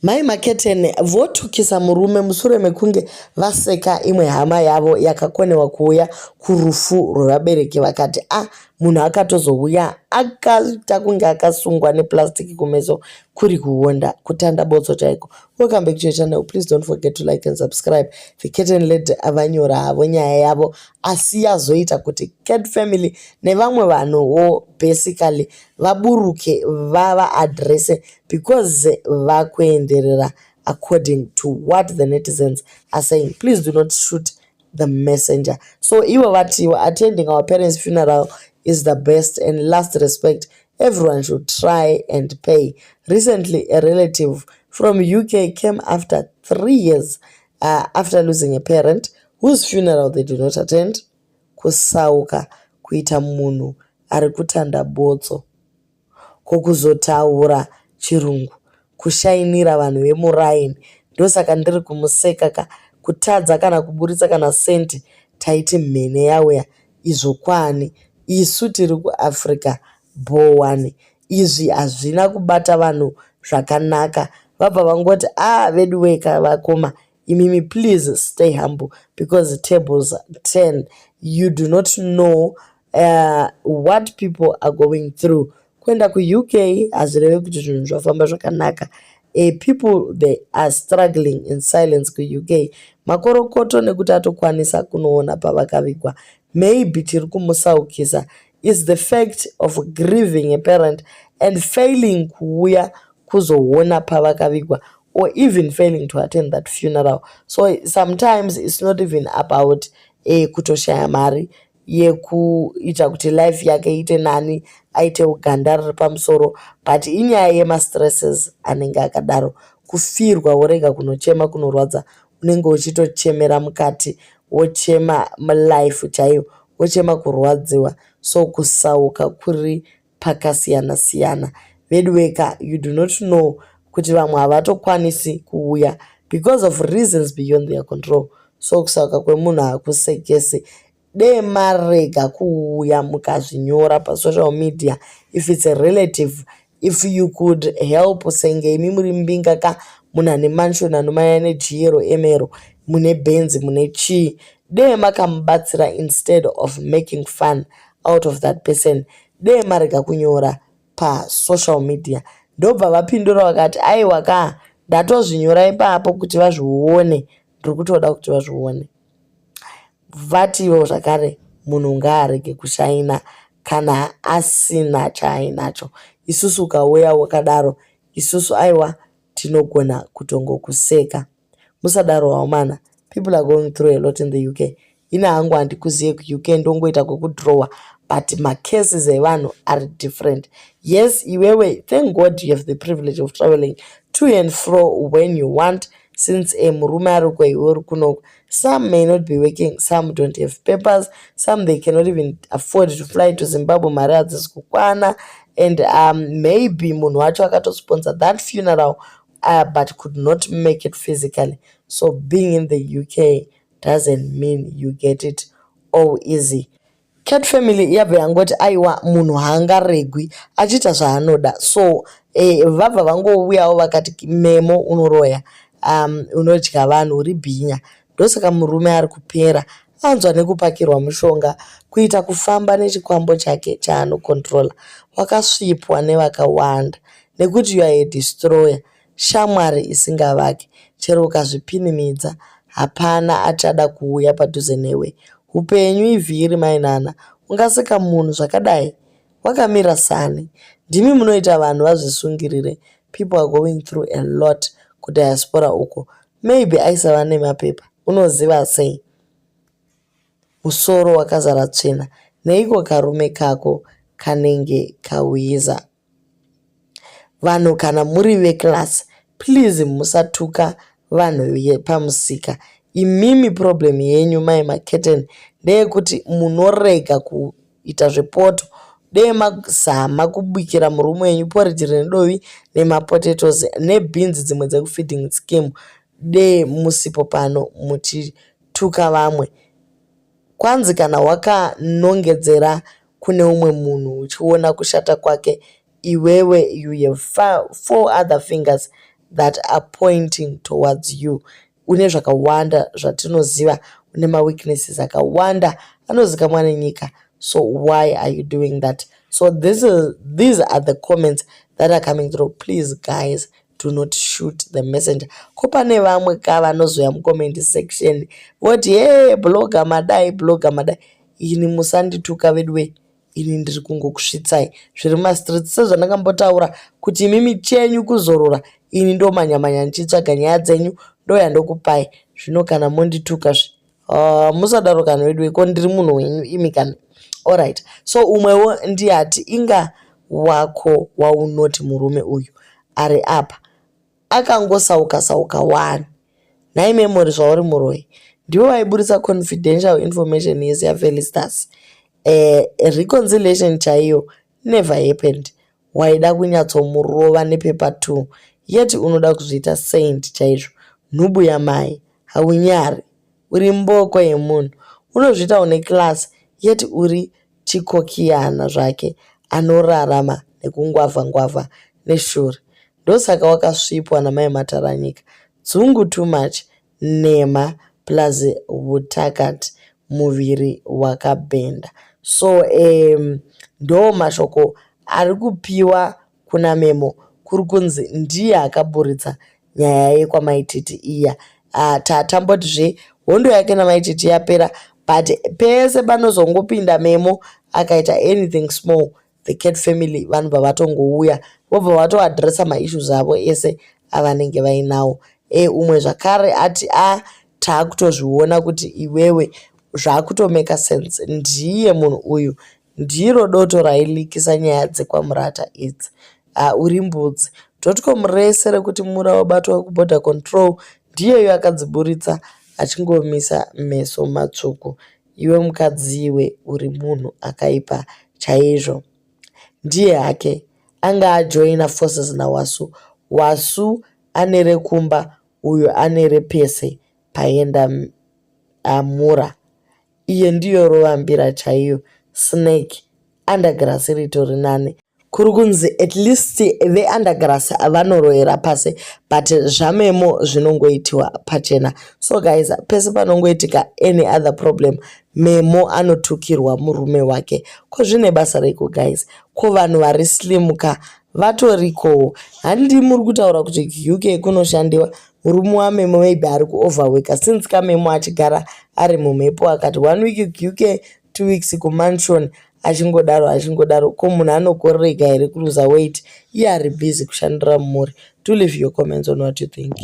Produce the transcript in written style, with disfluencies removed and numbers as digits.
Mai Maketeni votukisa murume mushure mekunge vaseka imwe hama yavo yakakonewa kuuya kurufu rwevabereki vakati a munhu akatozouya akaita kunge akasungwa neplastic kumeso kuri kuonda kutanda botso chaiko. Welcome back to your channel. Please don't forget to like and subscribe. The Curtain Lady vanyora havo nyaya yavo asi yazoita kuti Cat Family nevamwe vanhuwo basically vaburuke vava-addresse because vakuenderera according to what the netizens are saying. Please do not shoot the messenger. So ivo vatiwo attending our parents' funeral is the best and last respect everyone should try and pay. Recently, a relative from UK came after 3 years after losing a parent whose funeral they did not attend. Kusauka kuita munhu ari kutanda botso kwokuzotaura chirungu kushainira vanhu vemuraini. Ndosaka ndiri kumuseka ka kutadza kana kuburitsa kana senti taiti mhene yauya izvo kwani isu tiri kuAfrica bhowani. Izvi hazvina kubata vanhu zvakanaka. Vabva vangoti a vedu weka vakoma imimi, please stay humble because tables turn. You do not know what people are going through. Kuenda kuUK hazvirevi kuti zvinhu zvafamba zvakanaka. People, they are struggling in silence kuUK. Makorokoto nekuti atokwanisa kunoona pavakavigwa. Maybe tiri kumusaukisa is the fact of grieving a parent and failing kuuya kuzoona pavakavigwa or even failing to attend that funeral. So sometimes it's not even about kutoshaya mari yekuita kuti life yake iite nani, aite ganda riri pamusoro, but inyaya yemastresses anenge akadaro. Kufirwa worega kunochema kunorwadza, unenge uchitochemera mukati, wochema mulife chaiyo, wochema kurwadziwa. So kusauka kuri pakasiyana siyana. Veduweka, you do not know kuti vamwe havatokwanisi kuuya because of reasons beyond their control. So kusauka kwemunhu hakusekesi. Dei marega kuuya mukazvinyora pasocial media. If it's a relative, if you could help, senge imi muri mbinga ka, munhu ane mansion anomanya nejiyero emero, mune bhenzi, mune chii, dei makamubatsira instead of making fun out of that person. Dei marega kunyora pasocial media. Ndobva vapindura vakati aiwa ka, ndatozvinyora ipapo kuti vazvione, ndiri kutoda kuti vazvione. Vatiwo zvakare munhu ngaarege kushaina kana asina chaainacho. Isusu ukauya wakadaro, isusu aiwa tinogona kutongokuseka. Musadaro vaomana. People are going through a lot in the UK. Ini hangu handikuzive kuUK, ndongoita kwekudhirowa, but macases evanhu are different. Yes, iwewe, thank God you have the privilege of traveling to and fro when you want, since a murume ari uko, iwe uri kunoku. Some may not be working, some don't have papers, some, they cannot even afford to fly to Zimbabwe, mari hadzisi kukwana. And maybe munhu wacho akatosponsor that funeral but could not make it physically. So being in the UK doesn't mean you get it all easy. Cat Family yabva yangoti aiwa, munhu haangaregwi achiita zvaanoda. So vabva vangouyawo vakati memo unoroya, unodya vanhu, uri bhinya, ndosaka murume ari kupera anzwa nekupakirwa mushonga, kuita kufamba nechikwambo chake chaanokontrola. Wakasvipwa nevakawanda nekuti you are a destroyer, shamwari isingavaki. Chero ukazvipinimidza, hapana achada kuuya padhuze newe. Upenyu ivhiri mainana, ungaseka munhu zvakadai wakamira sani? Ndimi munoita vanhu vazvisungirire. People are going through a lot kudiaspora uko. Maybe aisava nemapepa, unoziva sei? Musoro wakazara tsvina. Neiko karume kako kanenge kawiza? Vanhu, kana muri veclass, please musatuka vanhu vepamusika. Imimi problem yenyu mai Maketeni ndeyekuti munorega kuita zvepoto. Dei mazama kubikira murume wenyu porridge rine dovi nemapotatoes nebhinzi dzimwe dzekufeeding scheme. Dei musipo pano muchituka vamwe. Kwanzi kana wakanongedzera kune umwe munhu uchiona kushata kwake, iwewe you have four other fingers. that are pointing towards you. Une zvakawanda zvatinoziva, une maweaknesses akawanda anozikamwa nenyika. So why are you doing that? So these are the comments that are coming through. Please, guys, do not shoot the messenger. Ko pane vamwe ka vanozouya mucomment section voti, "He, blogger madai, blogger madai." Ini musandituka veduwe, ini ndiri kungokusvitsai zviri mumastreets sezvandakambotaura kuti imimi chenyu kuzorora, ini ndomanya-manya ndichitsvaga nyaya dzenyu, ndoya ndokupai. Zvino kana mondituka zve, musadaro kana veduwe, ko ndiri munhu wenyu imi kana. Alright, so umwewo ndiyati inga wako waunoti murume uyu ari apa akangosauka sauka wani. Nhai Memory, zvauri muroi, ndivo vaiburisa confidential information yese yaFelistas. Reconciliation chaiyo never happened. Waida kunyatsomurova nepaper 2, yet unoda kuzviita saint chaizvo. Nhubu yamai, haunyari, uri mboko yemunhu. Unozviita une class, yet uri chikokiyana zvake anorarama nekungwavha ngwavha neshure. Ndosaka wakasvipwa namai Mataranyika. Dzungu too much, nhema plus utakati, muviri wakabhenda. So ndo mashoko ari kupiwa kuna Memo, kuri kunzi ndiye akaburitsa nyaya yekwaMaititi iya. Tatambotizve hondo yake naMaititi yapera, but pese panozongopinda Memo akaita anything small, the Cat family vanobva vatongouya, vobva vatoadhiresa maissues avo ese avanenge vainawo. Umwe zvakare ati, "A, taakutozviona kuti iwewe zvakutomeka sense, ndiye munhu uyu, ndiro doto railikisa nyaya dzekwaMurata idzi. Uri mbudzi dotcom rese rekuti Mura wabatwa kuborder control, ndiyeyo akadziburitsa achingomisa meso matsvuku. Iwe mukadzi iwe, uri munhu akaipa chaizvo." Ndiye hake anga ajoina forces naWasu. Wasu ane rekumba, uyo ane repese paenda Mura. Iye ndiyo rovambira chaiyo, snake. Undergrass ritori nani, kuri kunzi at least veundergrass vanoroyera pasi, but zvaMemo zvinongoitiwa pachena. So guys, pese panongoitika any other problem, Memo anotukirwa murume wake. Ko zvine basa reiko, guys? Ko vanhu vari slim ka vatorikowo? Handi muri kutaura kuti UK kunoshandiwa? Murume waMemo maybe ari kuoverworka, since kaMemo achigara ari mumhepo, akati one week UK, 2 weeks kumansion, achingodaro achingodaro. Ko munhu anokorereka here kuruza weight, iye ari busy kushandira mumuri? Do leave your comments on what you think.